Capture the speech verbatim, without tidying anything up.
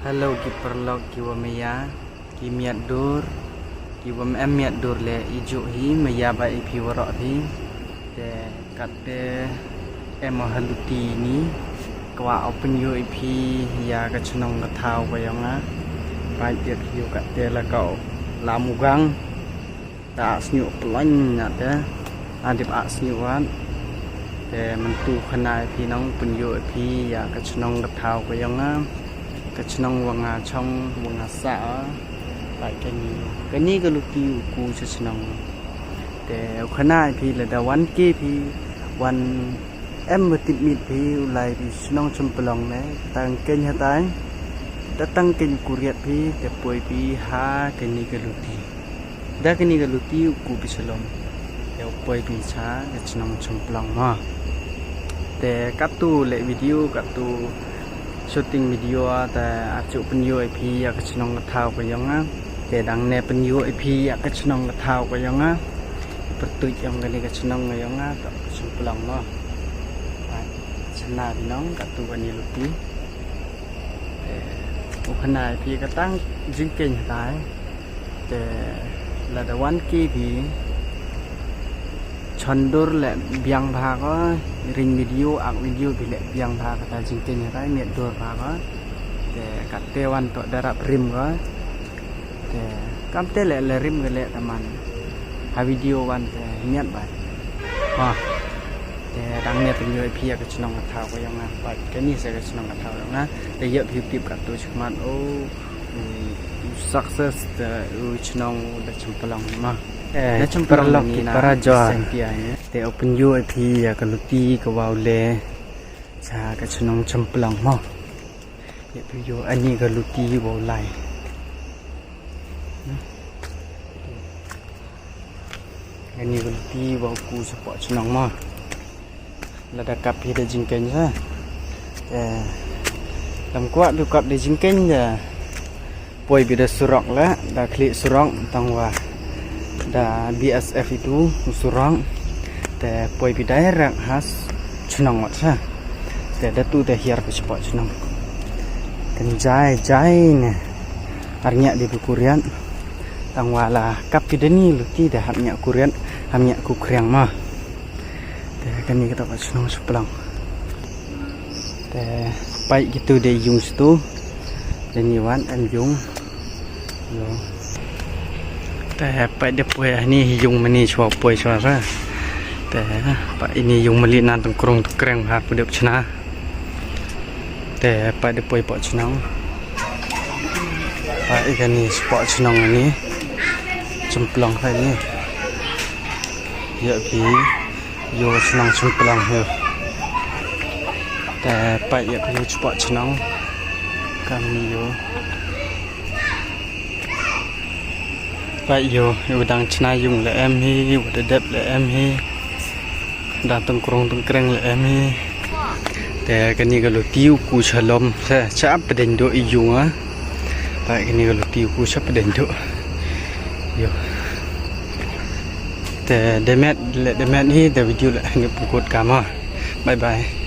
Hello ki paralok ki wa maya, ki miat dur, ki wa em miat dur le, i ju hi maya ba i phi waroh phi. Te katte em o ha luti ni, kwah o pynyoo i phi ya ka chnong ka thaw ka yong nga. Pait ya phi u katte la ka u lam u gang. Da ah sñiuh ploñ na te. A dip ah sñiuh wat. Te myntu khana i phi nong pynyoo i phi ya ka chnong ka thaw ka yong nga. Ka chnong wa nga chong, wa nga sah. Pait kani. Kani ka luti u ku cha chnong. Te u khana i phi lada wan ke phi, wan em wa tipmit phi u lai phi chnong Chemphlong ne, tang keiñ hatai. Da tang keiñ u kuriat phi, te poi phi ha kani ka luti. Da kani ka luti u ku phi chalom. Te u poi phi cha ka chnong Chemphlong mo. Te katu le video, katu shooting video, te ar chu pynyoo i phi ya ka chnong ka thaw ka yong nga. Te dang ne pynyoo i phi ya ka chnong ka thaw ka yong nga. Pyrtuit yong kani ka chnong ka yong nga, to ka Chemphlong mo. Ai, chana phi nong, katu kani luti. Te u khana i phi ka tang jingkeiñ hatai. Te lada wan ke phi, chon dur le biang bha ko, ring video, ak video phi le biang bha kata jingkeiñ hatai, miat dur bha ko. Te katte wan to da rap rim ko. Te kamte le, le rim ka le taman. Ha video wan te miat ba. Ha. Te dang ne pynyoo i phi ya ka chnong ka thaw ka yong nga. Pait kani se ka chnong ka thaw yong nga. Te ya phi u tip katu chikmat o, u, u success te u chnong u da Chemphlong mo. Eh, da Chemphlong paralok ni ki na, para jor. Seng pia ni. Te u pynyoo i phi ya ka luti ka wa u le cha ka chnong Chemphlong mo. Ya phi u yoo ani ka luti wa u lai. Ani ka luti wa u ku chapoh chnong mo. Lada kap phi da jingkeiñ sa. Eh, lam kwah phi kap da jingkeiñ da. Poi phi da surok le, da khlieh surok tang wa da B S F itu u surok. Te poi phi direct ha chnong wat sa. Te da tu te hiar phi chapoh chnong. Kan jai, jai ne. Ar ngiah di phi kuriat. Tang wa la kap phi da ni luti da hap ngiah kuriat, hap ngiah ku kriang ma. Te kani ka to ka chnong Chemphlong. Te pait kitu de yung stu. De ni wan em yung. Yo. Te pait de poi ani yung mani chwa poi chwa ra. Te pait ini yung mali nan tang krung tang kreng har pu dep chna. Te pait de poi poh chnong. Pait kani poh chnong ni. Chemphlong kani. Ya phi. Yo chnong Chemphlong yo. Te pait ya phi chapoh chnong. Kani yo. Pait yo, yo dang chna yung le em hi, wa da dep le em hi. Dang tang krung tang kreng le em hi. Te kani ka luti u ku chalom, se cha ap pdeng do i yung a. Pait kani ka luti u ku cha pdeng do. Yo. Te demet le demet hi, te video le ni pukut kama. Bye bye.